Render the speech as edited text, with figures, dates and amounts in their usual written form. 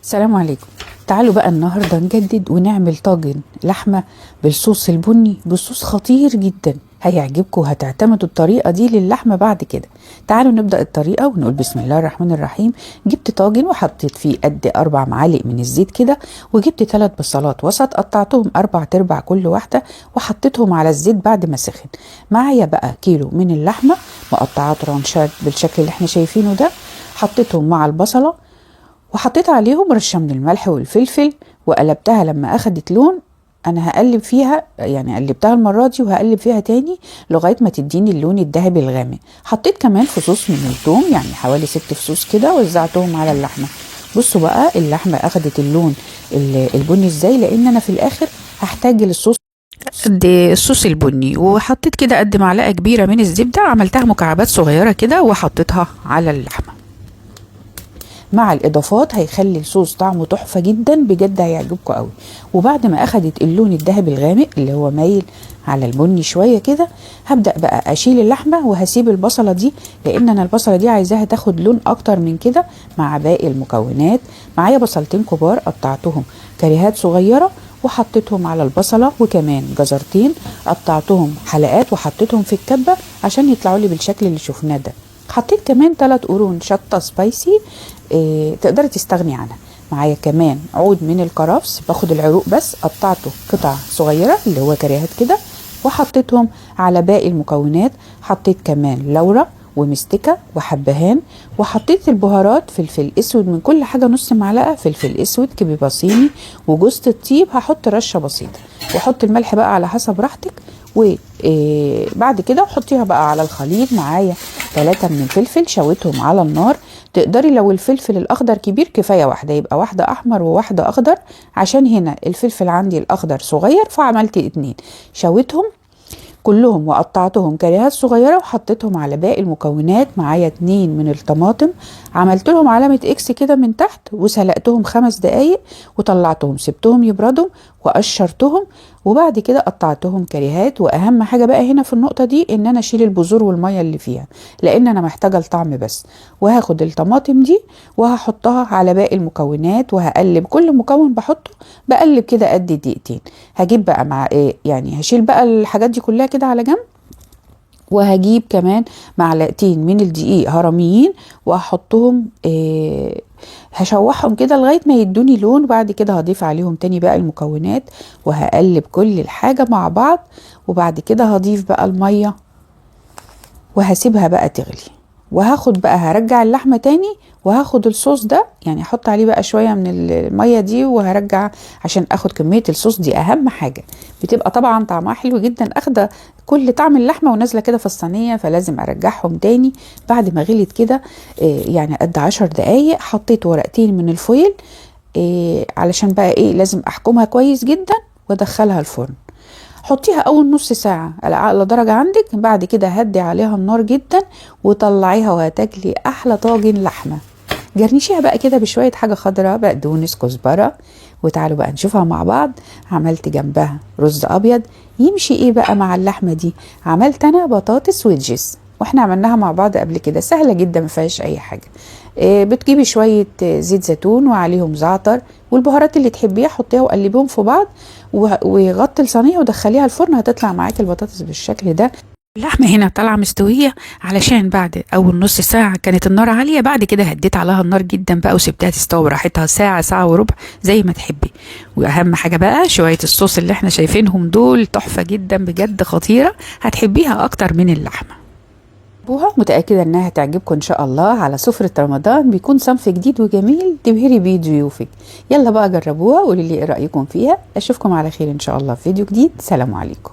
السلام عليكم. تعالوا بقى النهارده نجدد ونعمل طاجن لحمه بالصوص البني، بصوص خطير جدا هيعجبكم وهتعتمدوا الطريقة دي للحمه بعد كده. تعالوا نبدا الطريقة ونقول بسم الله الرحمن الرحيم. جبت طاجن وحطيت فيه قد 4 معالق من الزيت كده، وجبت 3 بصلات وسط قطعتهم 4 ارباع كل واحدة وحطيتهم على الزيت بعد ما سخن. معايا بقى كيلو من اللحمة مقطعاه ترانشات بالشكل اللي احنا شايفينه ده، حطيتهم مع البصله وحطيت عليهم رشه من الملح والفلفل وقلبتها لما اخدت لون. انا هقلب فيها، يعني قلبتها المرة دي وهقلب فيها تاني لغاية ما تديني اللون الذهبي الغامق. حطيت كمان فصوص من الثوم، يعني حوالي 6 فصوص كده، وزعتهم على اللحمة. بصوا بقى اللحمة اخدت اللون البني ازاي، لان انا في الاخر هحتاج للصوص قد الصوص البني. وحطيت كده قد معلقه كبيرة من الزبدة، عملتها مكعبات صغيرة كده وحطيتها على اللحمة مع الاضافات. هيخلي الصوص طعمه تحفة جدا بجد، هيعجبكم قوي. وبعد ما اخدت اللون الذهبي الغامق اللي هو مايل على البني شوية كده، هبدا بقى اشيل اللحمة وهسيب البصله دي، لان انا البصله دي عايزاها تاخد لون اكتر من كده مع باقي المكونات. معايا بصلتين كبار قطعتهم كريهات صغيرة وحطيتهم على البصله، وكمان جزرتين قطعتهم حلقات وحطيتهم في الكبه عشان يطلعوا لي بالشكل اللي شفناه ده. حطيت كمان 3 قرون شطه spicy، تقدري تستغني عنها. معايا كمان عود من الكرفس، باخد العروق بس قطعته قطع صغيرة اللي هو كريهات كده وحطيتهم على باقي المكونات. حطيت كمان لورا ومستكه وحبهان، وحطيت البهارات فلفل اسود من كل حاجة نص معلقه، فلفل اسود، كبيبه صيني، وجوزة الطيب هحط رشه بسيطة، واحط الملح بقى على حسب راحتك. وبعد كده حطيها بقى على الخليط. معايا 3 من الفلفل شويتهم على النار. تقدري لو الفلفل الاخضر كبير كفاية واحدة، يبقى واحدة احمر وواحدة اخضر، عشان هنا الفلفل عندي الاخضر صغير فعملت 2. شويتهم كلهم وقطعتهم كريهات صغيرة وحطيتهم على باقي المكونات. معايا 2 من الطماطم عملت لهم علامة اكس كده من تحت وسلقتهم 5 دقايق وطلعتهم، سبتهم يبردوا وقشرتهم، وبعد كده قطعتهم كريهات. واهم حاجة بقى هنا في النقطة دي ان انا اشيل البذور والمية اللي فيها، لان انا محتاجه الطعم بس. وهاخد الطماطم دي وهحطها على باقي المكونات وهقلب كل مكون بحطه، بقلب كده قد دقيقتين. هجيب بقى مع ايه، يعني هشيل بقى الحاجات دي كلها كده على جنب، وهجيب كمان معلقتين من الدقيق هرميين وهحطهم، هشوحهم كده لغاية ما يدوني لون. وبعد كده هضيف عليهم تاني بقى المكونات وهقلب كل الحاجة مع بعض. وبعد كده هضيف بقى المية وهسيبها بقى تغلي. وهاخد بقى هرجع اللحمة تاني وهاخد الصوص ده، يعني احط عليه بقى شوية من المية دي وهرجع عشان اخد كمية الصوص دي. اهم حاجة بتبقى طبعا طعمها حلو جدا، اخده كل طعم اللحمة ونازلة كده في الصينية، فلازم ارجعهم تاني. بعد ما غليت كده يعني قد 10 دقايق، حطيت ورقتين من الفويل علشان بقى ايه لازم احكمها كويس جدا وادخلها الفرن. حطيها اول نص ساعة على اعلى درجة عندك، بعد كده هدي عليها النار جدا وطلعيها وهتاكلي احلى طاجن لحمة. جرنشيها بقى كده بشوية حاجة خضراء، بقدونس، كزبرة. وتعالوا بقى نشوفها مع بعض. عملت جنبها رز ابيض يمشي ايه بقى مع اللحمة دي. عملت انا بطاطس wedges، واحنا عملناها مع بعض قبل كده، سهلة جدا ما فيهاش اي حاجة. بتجيبي شوية زيت زيتون وعليهم زعتر والبهارات اللي تحبيها حطيها وقلبيهم في بعض، وغطي الصينية ودخليها الفرن، هتطلع معاكي البطاطس بالشكل ده. اللحمة هنا طالعة مستوية علشان بعد أول نص ساعة كانت النار عالية، بعد كده هديت عليها النار جدا بقى وسبتها تستوي براحتها ساعة، ساعة وربع زي ما تحبي. وأهم حاجة بقى شوية الصوص اللي احنا شايفينهم دول تحفة جدا بجد، خطيرة، هتحبيها أكتر من اللحمة. متأكدة انها هتعجبكم ان شاء الله. على سفرة رمضان بيكون صنف جديد وجميل تبهري بيه ضيوفك. يلا بقى جربوها وقولي لي ايه رأيكم فيها. اشوفكم على خير ان شاء الله في فيديو جديد. سلام عليكم.